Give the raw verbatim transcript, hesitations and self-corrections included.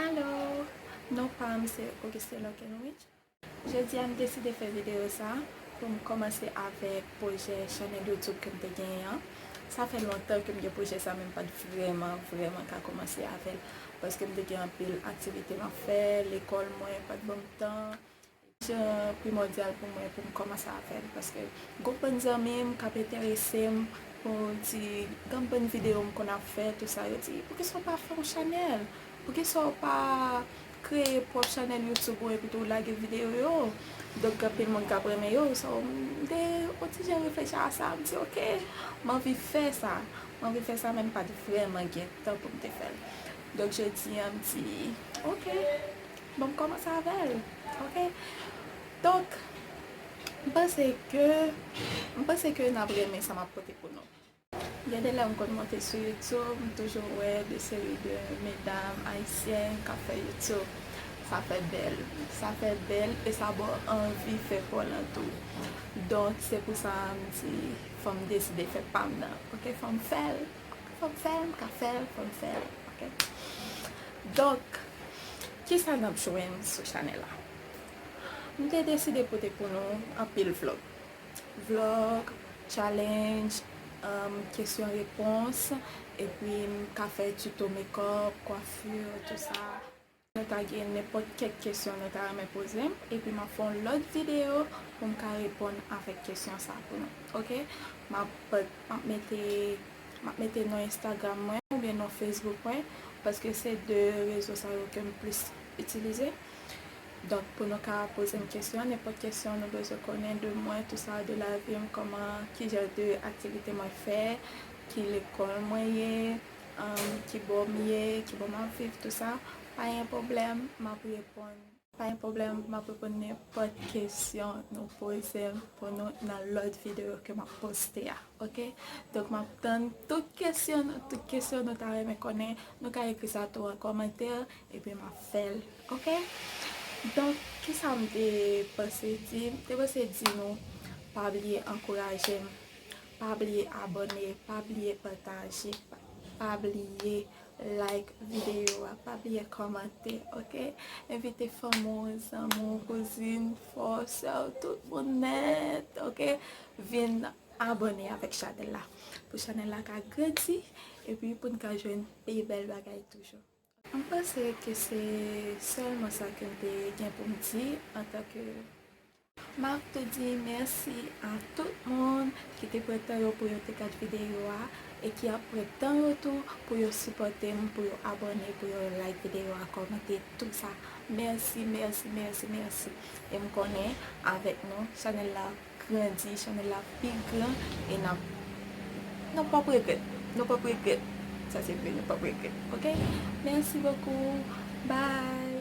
Hello! Non pa m se Auguste Lockenrich. Jodi a m deside fè videyo sa pou m kòmanse avèk pwojè chanèl YouTube ke m te genyen an. Sa fè lontan ke m gen pwojè sa, men m pa t vrèman, vrèman ka kòmanse avè l. Paske m te gen anpil aktivite m ap fè, lekòl mwen pa t ban m tan. Jan primòdyal pou mwen pou m kòmanse avè l, paske gon bann zanmi m k ap enterese m pou di, gon bann videyo m konn ap fè, tou sa, yo di, poukisa w pa fè yon chanèl? Poukisa w pa kreye pwòp chanèl YouTube ou epi tou w lage videyo yo? Donk, gen anpil moun k ap renmen yo, so, m te yon ti jan reflechi a sa, m di, oke, m anvi fè sa. M anvi fè sa, men m pa t vrèman gen tan pou m te fè l. Donk, jodi a, m di, oke, bon, m kòmanse avè l, oke? Donk, m panse ke, m panse ke n ap renmen sa m ap pote pou nou. Gen de lè m konn monte sou YouTube, m toujou wè de seri de medam ayisyèn k ap fè YouTube. Sa fè bèl. Sa fè bèl e sa ba w anvi fè pa w lan tou. Donk, se pou sa m di, fò m deside fè pa m nan. Oke, fò m fè l. Fò m fè l, m ka fè l, fò m fè l. Oke? Donk, kisa n ap jwenn sou chanèl la? M te deside pote pou nou anpil vlog. Vlog, challenge, um, kesyon repons, epi m ka fè tuto makeup, coiffure, tou sa. Nou ta gen nenpòt kèk kesyon nou ta renmen poze m, epi m ap fè yon lòt videyo pou m ka reponn avèk kesyon sa pou nou. Oke? M ap, m ap mete, m ap mete non Instagram mwen oubyen non Facebook mwen, paske se de rezo sa yo ke m plis itilize. Donk, pou nou ka poze m kesyon, nenpòt kesyon nou bezwen konnen de mwen, tou sa, de lavi m, kòman, ki jan de aktivite mwen fè, ki lekòl mwen ye, um, ki bò m ye, ki bò m ap viv, tou sa, pa gen pwoblèm, m ap reponn. Pa gen pwoblèm, m ap reponn nenpòt kesyon nou poze m pou nou nan lòt videyo ke m ap poste a, oke? Donk, m ap tann tout kesyon nou, tout kesyon nou ta renmen konnen, nou ka ekri sa tou an kòmantè, epi m ap fè l, oke? Donk, kisa m te panse di? M te panse di nou, pa bliye ankouraje m, pa bliye abòne, pa bliye pataje, pa, pa bliye like videyo a, pa bliye kòmante, oke? Envite fanmi w, zanmi w, kouzin, frè w, sè w, tout moun nèt, oke? Vin abòne avèk chanèl la, pou chanèl la ka grandi, epi pou n ka jwenn pi bèl bagay toujou. M panse ke se sèlman sa ke m te gen pou m di antanke M ap tou di mèsi a tout moun ki te pran tan yo pou yo te gad videyo a e ki ap pran tan yo tou pou yo sipòte m, pou yo abòne, pou yo like videyo a, kòmante, tou sa. Mèsi, mèsi, mèsi, mèsi. E m konnen avèk nou, chanèl la grandi, chanèl la pi gran e n ap, nou p ap regrèt. Nou p ap regrèt. Sa se vre, nou p ap regrèt. Oke? Mèsi bokou. Bye.